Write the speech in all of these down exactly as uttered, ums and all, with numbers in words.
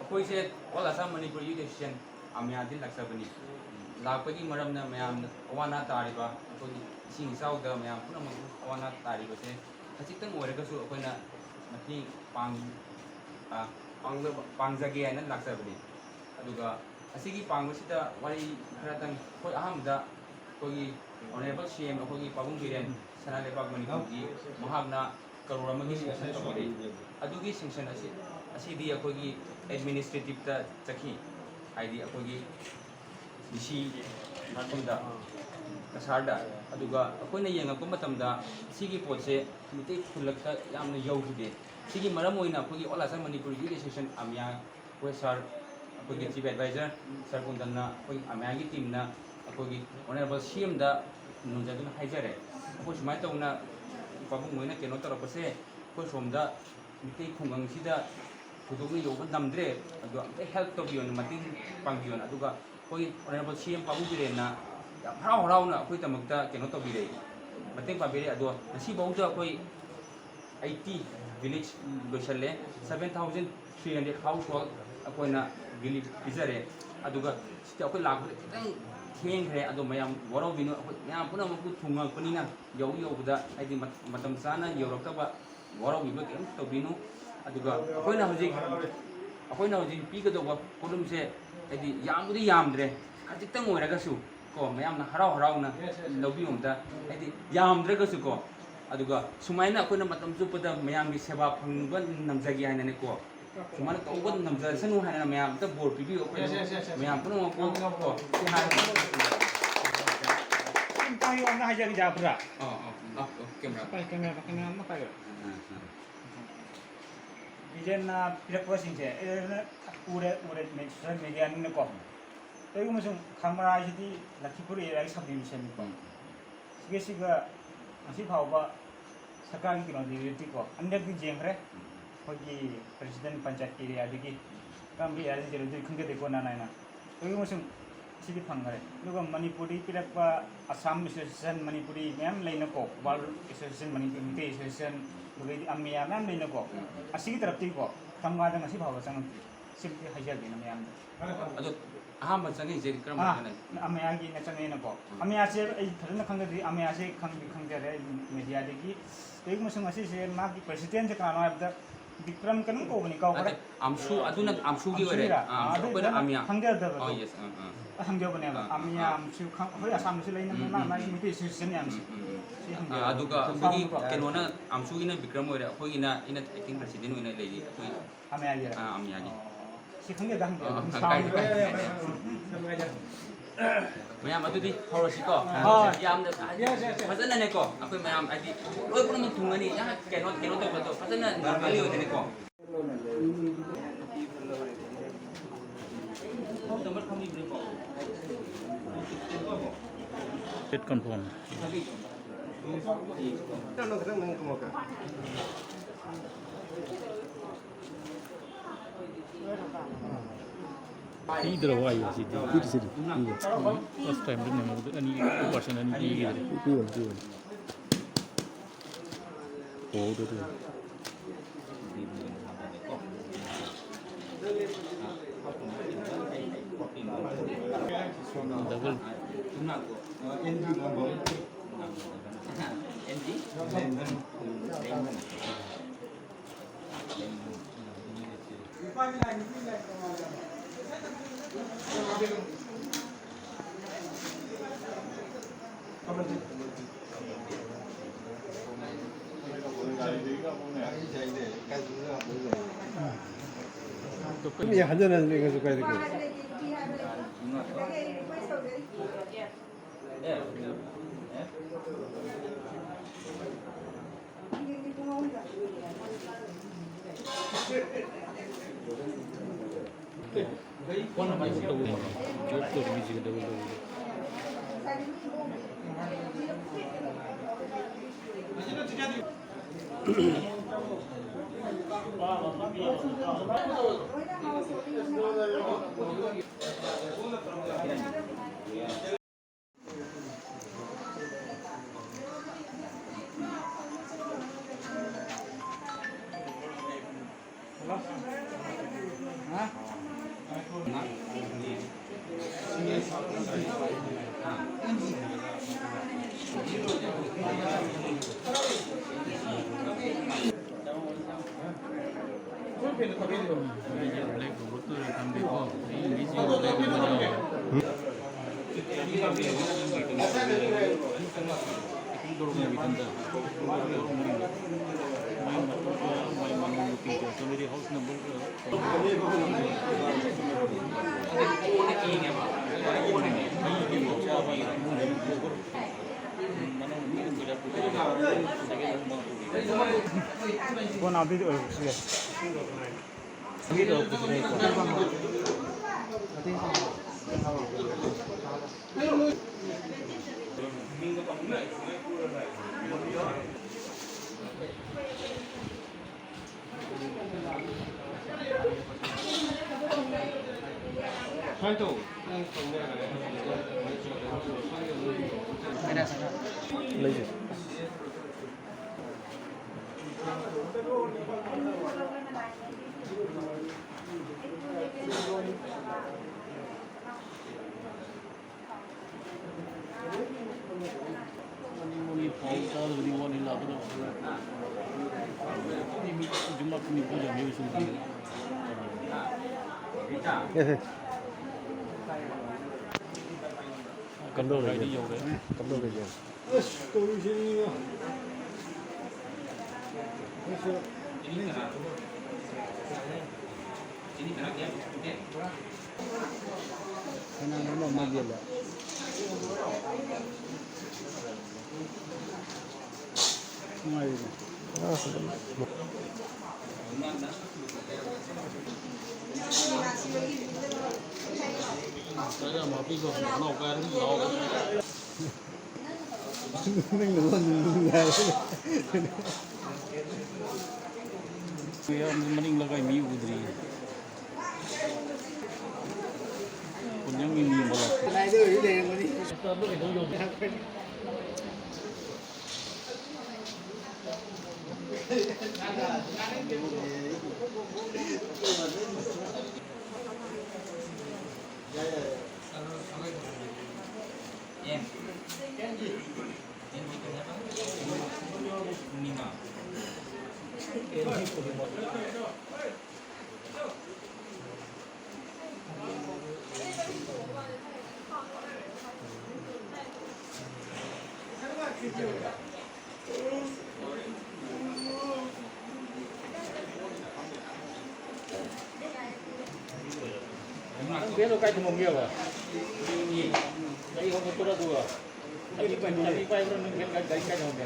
ꯑꯩꯈꯣꯏꯁꯦ All Assam Manipur Youth Association ꯑꯃꯌꯥꯗꯤ ꯂꯥꯛꯆꯕꯅꯤ꯫ ꯂꯥꯛꯄꯒꯤ ꯃꯔꯝꯅ ꯃꯌꯥꯝꯅ ꯑꯋꯥ ꯑꯅꯥ ꯇꯥꯔꯤꯕ, ꯑꯩꯈꯣꯏꯒꯤ ꯏꯁꯤꯡ ꯏꯆꯥꯎꯗ ꯃꯌꯥꯝ ꯄꯨꯝꯅꯃꯛ ꯑꯋꯥ ꯑꯅꯥ ꯇꯥꯔꯤꯕꯁꯦ ꯈꯖꯤꯛꯇꯪ ꯑꯣꯏꯔꯒꯁꯨ ꯑꯩꯈꯣꯏꯅ ꯃꯇꯦꯡ ꯄꯥꯡ-, ꯑ, ꯄꯥꯡꯖꯕ-, ꯄꯥꯡꯖꯒꯦ ꯍꯥꯏꯅ ꯂꯥꯛꯆꯕꯅꯤ꯫ ꯑꯗꯨꯒ ꯑꯁꯤꯒꯤ ꯄꯥꯡꯕꯁꯤꯗ ꯋꯥꯔꯤ ꯈꯔꯇꯪ, ꯑꯩꯈꯣꯏ ꯑꯍꯥꯟꯕꯗ ꯑꯩꯈꯣꯏꯒꯤ Honourable C M ꯑꯩꯈꯣꯏꯒꯤ ꯄꯥꯕꯨꯡ ꯕꯤꯔꯦꯟ, ꯁꯅꯥ ꯂꯩꯕꯥꯛ ꯃꯅꯤꯄꯨꯔꯒꯤ, ꯃꯍꯥꯛꯅ ꯀꯔꯣꯔ ꯑꯃꯒꯤ sanction ꯇꯧꯕꯤꯔꯤ꯫ ꯑꯗꯨꯒꯤ sanction ꯑꯁꯤ, ꯑꯁꯤꯗꯤ ꯑꯩꯈꯣꯏꯒꯤ administrative ꯇ ꯆꯠꯈꯤ, ꯍꯥꯏꯗꯤ ꯑꯩꯈꯣꯏꯒꯤ D C ꯃꯐꯝꯗ, ꯀꯁꯥꯔꯗ꯫ ꯑꯗꯨꯒ ꯑꯩꯈꯣꯏꯅ ꯌꯦꯡꯉꯛꯄ ꯃꯇꯝꯗ ꯁꯤꯒꯤ ꯄꯣꯠꯁꯦ ꯃꯤꯇꯩ ꯈꯨꯜꯂꯛꯇ ꯌꯥꯝꯅ ꯌꯧꯈꯤꯗꯦ꯫ ꯁꯤꯒꯤ ꯃꯔꯝ ꯑꯣꯏꯅ ꯑꯩꯈꯣꯏꯒꯤ All Assam Manipur Youth Association ꯑꯃꯌꯥ, ꯑꯩꯈꯣꯏ sir, ꯑꯩꯈꯣꯏꯒꯤ chief advisor sir ꯀꯨꯟꯗꯜꯅ, ꯑꯩꯈꯣꯏ ꯑꯃꯌꯥꯒꯤ team ꯅ ꯑꯩꯈꯣꯏꯒꯤ Honourable C M ꯗ ꯅꯣꯟꯖꯗꯨꯅ ꯍꯥꯏꯖꯔꯦ꯫ ꯑꯩꯈꯣꯏ ꯁꯨꯃꯥꯏꯅ ꯇꯧꯅ ꯄꯥꯕꯨꯡ ꯍꯣꯏꯅ ꯀꯩꯅꯣ ꯇꯧꯔꯛꯄꯁꯦ, ꯑꯩꯈꯣꯏ ꯁꯣꯝꯗ ꯃꯤꯇꯩ ꯈꯨꯡꯒꯪꯁꯤꯗ ꯊꯣꯏꯗꯣꯛꯅ ꯌꯧꯕ ꯉꯝꯗ꯭ꯔꯦ, ꯑꯗꯣ ꯑꯝꯇ help ꯇꯧꯕꯤꯌꯣꯅ, ꯃꯇꯦꯡ ꯄꯥꯡꯕꯤꯌꯣꯅ꯫ ꯑꯗꯨꯒ ꯑꯩꯈꯣꯏ Honourable C M ꯄꯥꯕꯨꯡ ꯕꯤꯔꯦꯟꯅ ꯌꯥꯝ ꯍꯔꯥꯎ ꯍꯔꯥꯎꯅ ꯑꯩꯈꯣꯏꯗꯃꯛꯇ ꯀꯩꯅꯣ ꯇꯧꯕꯤꯔꯛꯏ, ꯃꯇꯦꯡ ꯄꯥꯡꯕꯤꯔꯛꯏ꯫ ꯑꯗꯣ ꯉꯁꯤꯐꯥꯎꯗ ꯑꯩꯈꯣꯏ eighty village ꯂꯣꯏꯁꯜꯂꯦ, seven thousand three hundred household ꯑꯩꯈꯣꯏꯅ relief ꯄꯤꯖꯔꯦ꯫ ꯑꯗꯨꯒ ꯁꯤꯗ ꯑꯩꯈꯣꯏ ꯂꯥꯛꯄꯗ ꯈꯤꯇꯪ ꯊꯦꯡꯈ꯭ꯔꯦ, ꯑꯗꯣ ꯃꯌꯥꯝ ꯋꯥꯔꯧꯕꯤꯅꯨ, ꯑꯩꯈꯣꯏ ꯃꯌꯥꯝ ꯄꯨꯝꯅꯃꯛꯄꯨ ꯊꯨꯡꯉꯛꯄꯅꯤꯅ ꯌꯧ ꯌꯧꯕꯗ ꯍꯥꯏꯗꯤ ꯃꯠ-, ꯃꯇꯝ ꯆꯥꯅ ꯌꯧꯔꯛꯇꯕ ꯋꯥꯔꯧꯕꯤꯕ ꯀꯔꯤꯝ ꯇꯧꯕꯤꯅꯨ꯫ ꯑꯗꯨꯒ ꯑꯩꯈꯣꯏꯅ ꯍꯧꯖꯤꯛ, ꯑꯩꯈꯣꯏꯅ ꯍꯧꯖꯤꯛ ꯄꯤꯒꯗꯧꯕ ꯄꯣꯠꯂꯨꯝꯁꯦ ꯍꯥꯏꯗꯤ ꯌꯥꯝꯕꯨꯗꯤ ꯌꯥꯝꯗ꯭ꯔꯦ, ꯈꯖꯤꯛꯇꯪ ꯑꯣꯏꯔꯒꯁꯨ ꯀꯣ, ꯃꯌꯥꯝꯅ ꯍꯔꯥꯎ ꯍꯔꯥꯎꯅ ꯂꯧꯕꯤꯌꯣ ꯑꯝꯇ, ꯍꯥꯏꯗꯤ ꯌꯥꯝꯗ꯭ꯔꯒꯁꯨ ꯀꯣ꯫ ꯑꯗꯨꯒ ꯁꯨꯃꯥꯏꯅ ꯑꯩꯈꯣꯏꯅ ꯃꯇꯝ ꯆꯨꯞꯄꯗ ꯃꯌꯥꯝꯒꯤ ꯁꯦꯕꯥ ꯐꯪꯕ ꯅꯝꯖꯒꯦ ꯍꯥꯏꯅꯅꯦꯀꯣ, ꯁꯨꯃꯥꯏꯅ ꯇꯧꯕ ꯅꯝꯖꯁꯅꯨ ꯍꯥꯏꯅ ꯃꯌꯥꯝ ꯑꯝꯇ ꯕꯣꯔ ꯄꯤꯕꯤꯌꯨ ꯑꯩꯈꯣꯏ ꯃꯌꯥꯝ ꯄꯨꯝꯅꯃꯛꯄꯨ ꯀꯣ꯫ ꯁꯤ ꯍꯥꯏꯔꯒ ꯑꯗꯨꯝ ꯇꯥꯏꯌꯣ, ꯑꯝꯇ ꯍꯥꯏꯖꯔꯒꯦ, ꯌꯥꯕ꯭ꯔꯥ? ꯑꯥ, ꯑꯥ, ꯑꯥ, ꯑꯣ, camera꯫ ꯄꯥꯏ, camera, camera ꯑꯃ ꯄꯥꯏꯌꯣ꯫ ꯑꯥ, ꯑꯥ꯫ ꯕꯤꯔꯦꯟꯅ ꯄꯤꯔꯛꯄꯁꯤꯡꯁꯦ ꯑꯩꯅ ꯎꯔꯦ, ꯎꯔꯦ, social media ꯅꯤꯅꯀꯣ꯫ ꯀꯩꯒꯨꯝꯕ ꯁꯨꯝ ꯈꯥꯡꯃꯔꯥ ꯍꯥꯏꯁꯤꯗꯤ ꯂꯈꯤꯄꯨꯔ area ꯒꯤ sub division ꯅꯤꯀꯣ꯫ ꯎꯝ꯫ ꯁꯤꯒ ꯁꯤꯒ ꯉꯁꯤ ꯐꯥꯎꯕ ꯁꯔꯀꯥꯔꯒꯤ ꯀꯩꯅꯣꯗꯤ ꯂꯩꯇꯦꯀꯣ꯫ ꯑꯅꯤꯔꯛꯇꯤ ꯌꯦꯡꯈ꯭ꯔꯦ꯫ ꯑꯩꯈꯣꯏꯒꯤ president ꯄꯟꯆꯥꯌꯠꯀꯤ area ꯗꯒꯤ ꯀꯔꯝꯕ area ꯗ ꯂꯩꯔꯨꯗꯣꯏ ꯈꯪꯖꯗꯦꯀꯣ, ꯅꯥ ꯅꯥꯏꯅ꯫ ꯀꯩꯒꯨꯝꯕ ꯁꯨꯝ ꯁꯤꯗꯤ ꯐꯪꯈꯔꯦ꯫ ꯑꯗꯨꯒ ꯃꯅꯤꯄꯨꯔꯗꯒꯤ ꯄꯤꯔꯛꯄ Assam Association, ꯃꯅꯤꯄꯨꯔꯤ ꯃꯌꯥꯝ ꯂꯩꯅꯀꯣ, World Association, Manipur Meitei Association, ꯑꯗꯨꯗꯩꯗꯤ ꯑꯃꯌꯥ ꯃꯌꯥꯝ ꯂꯩꯅꯀꯣ꯫ ꯑꯁꯤꯒꯤ ꯇꯔꯞꯇꯒꯤꯀꯣ ꯈꯝꯒꯥꯗ ꯉꯁꯤ ꯐꯥꯎꯕ ꯆꯪꯉꯛꯇ꯭ꯔꯤ꯫ ꯁꯤꯝꯇ ꯍꯥꯏꯖꯒꯦꯅ ꯃꯌꯥꯝꯗ꯫ ꯑꯗꯣ ꯑꯍꯥꯟꯕ ꯆꯪꯉꯛꯏꯁꯦ ꯀꯔꯝꯕ ꯑꯥ, ꯀꯥꯟꯗꯅꯣ? ꯑꯃꯌꯥꯒꯤ ꯆꯪꯉꯛꯑꯦꯅꯀꯣ꯫ ꯎꯝ꯫ ꯑꯃꯌꯥꯁꯦ ꯑꯩ ꯐꯖꯅ ꯈꯪꯖꯗ꯭ꯔꯤ, ꯑꯃꯌꯥꯁꯦ ꯈꯪꯗꯤ ꯈꯪꯖꯔꯦ, ꯑꯩ ꯃꯦꯗꯤꯌꯥꯗꯒꯤ, ꯀꯩꯒꯨꯝꯕ ꯁꯨꯝ ꯉꯁꯤꯁꯦ ꯃꯥꯒꯤ ꯄ꯭ꯔꯦꯁꯤꯗꯦꯟꯁꯦ ꯀꯅꯥꯅꯣ ꯍꯥꯏꯕꯗ ꯕꯤꯀ꯭ꯔꯝ ꯀꯩꯅꯣꯝ ꯀꯧꯕꯅꯤ, ꯀꯥꯎꯈ꯭ꯔꯦ꯫ ꯅꯠꯇꯦ, ꯑꯝꯁꯨ, ꯑꯗꯨꯅ ꯑꯝꯁꯨꯒꯤ ꯑꯣꯏꯔꯦ꯫ ꯑꯝꯁꯨꯒꯤꯔꯥ? ꯑꯥ, ꯑꯥ, ꯑꯝꯁꯨ, ꯑꯗꯨ ꯑꯩꯈꯣꯏꯅ ꯅꯪ ꯑꯃꯌꯥ꯫ ꯈꯪꯖꯗꯕꯗꯣ꯫ ꯑꯣ, yes, ꯑꯥ, ꯑꯥ꯫ ꯍꯪꯖꯕꯅꯦꯕ꯫ ꯑꯥ, ꯑꯥ, ꯑꯃꯌꯥ ꯑꯥ꯫ ꯑꯝꯁꯨ ꯈꯪ-, ꯑꯩꯈꯣꯏ ꯑꯁꯥꯝꯗꯁꯨ ꯂꯩꯅꯕꯅꯦ, ꯎꯝ, ꯃꯥ ꯎꯝ, ꯃꯥꯒꯤ ꯎꯝ꯫ ꯃꯩꯇꯩ ꯑꯦꯁꯣꯁꯤꯌꯦꯁꯟ ꯃꯌꯥꯝꯁꯦ꯫ ꯎꯝ, ꯎꯝ, ꯎꯝ꯫ ꯁꯤ ꯑꯥ, ꯍꯪꯖꯕꯅꯦ꯫ ꯑꯗꯨꯒ ꯁꯨꯝ ꯑꯩꯈꯣꯏꯒꯤ ꯇꯥꯕꯗꯀꯣ꯫ ꯀꯩꯅꯣꯅ, ꯑꯝꯁꯨꯒꯤꯅ ꯕꯤꯀ꯭ꯔꯝ ꯑꯣꯏꯔꯦ, ꯑꯩꯈꯣꯏꯒꯤꯅ, ꯑꯩꯅ acting president ꯑꯣꯏꯅ ꯂꯩꯔꯤ ꯑꯩꯈꯣꯏ꯫ ꯑꯃꯌꯥꯒꯤꯔꯥ? ꯑꯥ, ꯑꯃꯌꯥꯒꯤ꯫ ꯑꯣ, ꯁꯤ ꯈꯪꯗꯦꯗ, ꯍꯪꯗꯦꯗ꯫ ꯑꯥ, ꯑꯗꯨꯝ ꯑꯥ, ꯁꯥꯎꯟꯗꯣ ꯀꯥꯏꯗꯦ, ꯀꯥꯏꯗꯦ, ꯀꯥꯏꯗꯦ꯫ ꯃꯌꯥꯝ ꯑꯗꯨꯗꯤ ꯍꯧꯔꯁꯤꯀꯣ꯫ ꯍꯣꯏ꯫ ꯌꯥꯝꯅ ꯍꯥꯏꯗꯤ ꯐꯖꯅꯅꯦꯀꯣ, ꯑꯩꯈꯣꯏ ꯃꯌꯥꯝ ꯍꯥꯏꯗꯤ ꯂꯣꯏ ꯄꯨꯝꯅꯃꯛ ꯊꯨꯡꯉꯅꯤ꯫ ꯌꯥꯝ ꯀꯩꯅꯣ, ꯀꯩꯅꯣ ꯇꯧꯕꯗꯣ ꯐꯖꯅ normally ꯑꯣꯏꯗꯅꯀꯣ꯫ Set confirm. ꯄꯤꯗ꯭ꯔꯕꯣ ꯑꯥꯏ ꯑꯣ ꯁꯤꯗꯤ? ꯄꯤꯗ꯭ꯔꯤ, ꯁꯤꯗꯤ ꯄꯤꯗ꯭ꯔꯤ꯫ First time ꯗ ꯃꯦꯃꯣꯔꯤ ꯑꯅꯤ, percent ꯑꯅꯤ ꯄꯤꯈꯤꯗ꯭ꯔꯦ꯫ ꯄꯤꯕꯅꯤ, ꯄꯤꯕꯅꯤ꯫ ꯍꯣꯍꯧꯗ꯭ꯔꯦ ꯑꯗꯨꯒꯤ꯫ Double. ꯃꯤ ꯍꯟꯖꯟ ꯍꯟꯖꯟ ꯌꯦꯡꯉꯁꯨ ꯀꯥꯏꯗꯦ ꯀꯩꯅꯣ꯫ Phone number ꯇꯧꯕ ꯌꯥꯕ꯭ꯔꯣ? Job ꯇꯧꯔꯤ ꯃꯤꯁꯤꯒ double ꯇꯧꯕꯗꯣ꯫ ꯀꯣꯟꯅ ꯑꯗꯨꯏꯗꯤ ꯑꯣꯏꯔꯛꯄꯁꯨ ꯌꯥꯏ꯫ ꯑꯗꯨꯏꯗꯤ ꯑꯣꯏꯔꯛꯄꯁꯨ ꯌꯥꯏꯀꯣ꯫ ꯁꯨꯃꯥꯏꯅ ꯇꯧ꯫ ꯂꯩꯁꯦ꯫ ꯀꯝꯗꯧꯔꯒꯦ? ꯀꯝꯗꯧꯔꯒꯦ? ꯑꯁ, ꯇꯧꯔꯤꯁꯤꯅꯤꯅ꯫ ꯀꯅꯥꯅꯣ ꯑꯃ ꯌꯦꯜꯂꯦ? ꯅꯨꯡꯉꯥꯏꯔꯤꯅꯦ꯫ ꯅꯪꯅ ꯋꯥ ꯅꯨꯡ ꯅꯨꯡ ꯍꯥꯏꯔꯒ꯫ ꯃꯌꯥꯝ ꯃꯅꯤꯡ ꯂꯩꯀꯥꯏ ꯃꯤ ꯎꯗ꯭ꯔꯤ꯫ ꯀꯣꯟꯖꯪꯒꯤ ꯃꯤ ꯑꯃ ꯂꯥꯛꯇꯦ꯫ ꯚꯦꯟꯗꯣ ꯀꯥꯏ ꯊꯝꯃꯝꯒꯦꯕ? ꯒꯥꯔꯤ ꯍꯣꯡꯗꯣꯛꯄ꯭ꯔꯣ ꯑꯗꯨꯒ? ꯆꯥꯕꯤ ꯄꯥꯏ-, ꯆꯥꯕꯤ ꯄꯥꯏꯕ꯭ꯔꯣ ꯅꯪ ꯚꯦꯟ ꯒꯥꯔꯤ, ꯒꯥꯔꯤ ꯀꯥꯏ ꯊꯝꯃꯝꯒꯦ?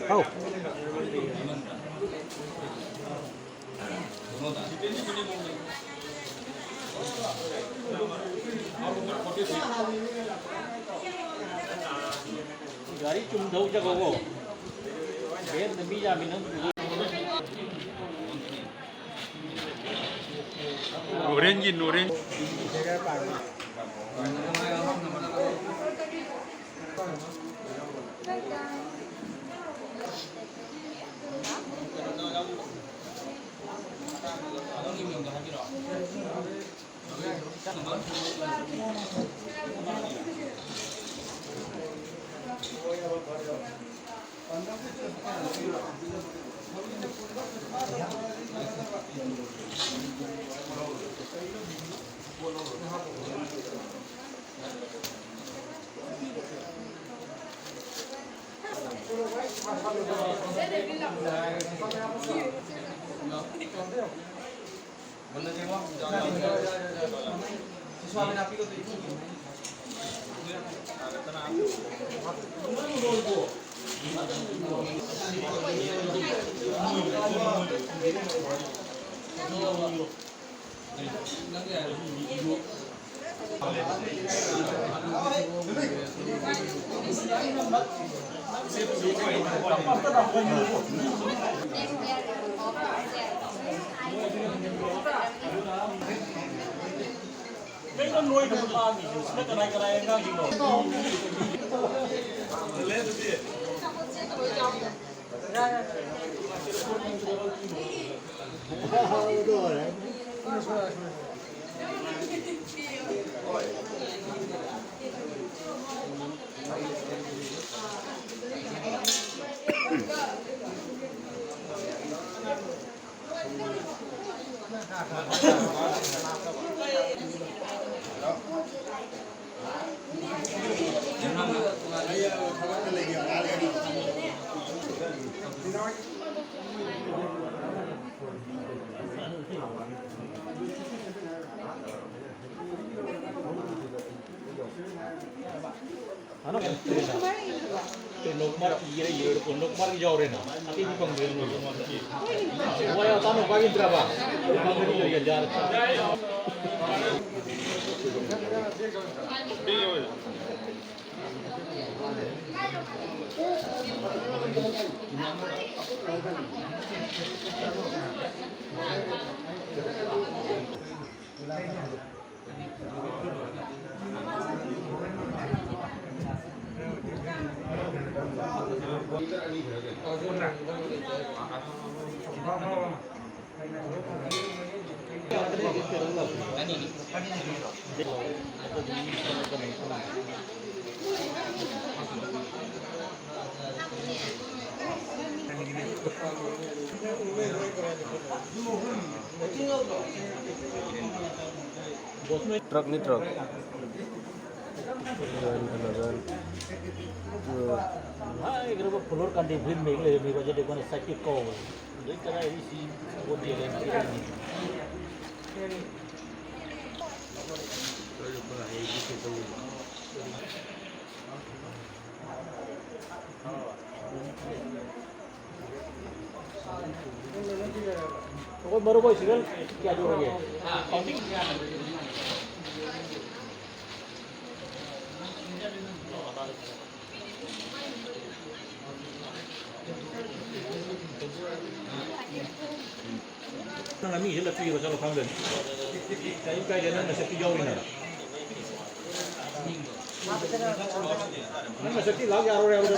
ꯍꯥꯎ꯫ ꯒꯥꯔꯤ ꯆꯨꯝ ꯊꯧ ꯆꯠꯈꯣꯀꯣ꯫ ꯚꯦꯟꯗ ꯃꯤ ꯌꯥꯝꯃꯤ ꯅꯪ ꯄꯨꯗꯣꯏ-, ꯅꯣꯔꯦꯟꯒꯤ, ꯅꯣꯔꯦꯟ꯫ ꯀꯩꯅꯣ ꯅꯣꯏꯗꯕ ꯂꯥꯡꯉꯤꯁꯦ? ꯁꯤꯅ ꯀꯅꯥꯏ ꯀꯅꯥꯏ ꯑꯉꯥꯡꯁꯤꯡꯅꯣ? ꯅꯣꯡꯃꯔ ꯏꯔꯦ, ꯏꯔꯦ, ꯅꯣꯡꯃꯔ ꯌꯥꯎꯔꯦꯅ꯫ ꯑꯇꯩꯗꯤ ꯐꯪꯗ꯭ꯔꯦ ꯅꯣꯏꯗꯣ꯫ ꯋꯥ ꯌꯥꯝ ꯇꯥꯅꯣ, ꯄꯥꯏꯒꯤꯟꯗ꯭ꯔꯕ? ꯐꯪꯗ꯭ꯔꯗꯤ ꯂꯣꯏ ꯌꯥꯔꯦ꯫ ꯇ꯭ꯔꯛꯅꯤ, ꯇ꯭ꯔꯛ꯫ Eleven, eleven, twelve. ꯍꯥꯏꯈ꯭ꯔꯕ floor condition ꯃꯦꯛ ꯂꯩꯔꯝꯃꯤꯕ ꯑꯗꯨꯗꯤ ꯑꯩꯈꯣꯏꯅ ꯆꯠꯀꯦ ꯀꯧꯕ꯫ ꯑꯗꯩ ꯀꯗꯥꯏꯗꯒꯤ ꯁꯤ ꯄꯣꯠ ꯆꯩ ꯂꯩꯔꯝꯃꯤ? ꯑꯩꯈꯣꯏ ꯃꯔꯨꯞ ꯍꯣꯏ ꯁꯤꯒ ꯀꯌꯥ ꯌꯧꯔꯒꯦ? Counting? ꯅꯪ ꯑꯅꯤꯁꯤ ꯂꯠꯄꯤꯔꯣ, ꯆꯠꯂꯣ ꯈꯪꯗꯅꯤ꯫ ꯀꯔꯤꯝ ꯀꯥꯏꯗꯦ, ꯅꯪ ꯅꯁꯛꯇꯤ ꯌꯥꯎꯔꯤꯅ꯫ ꯅꯪ ꯅꯁꯛꯇꯤ ꯂꯥꯛ ꯌꯥꯔꯣꯏ ꯍꯥꯏꯕꯗꯣ꯫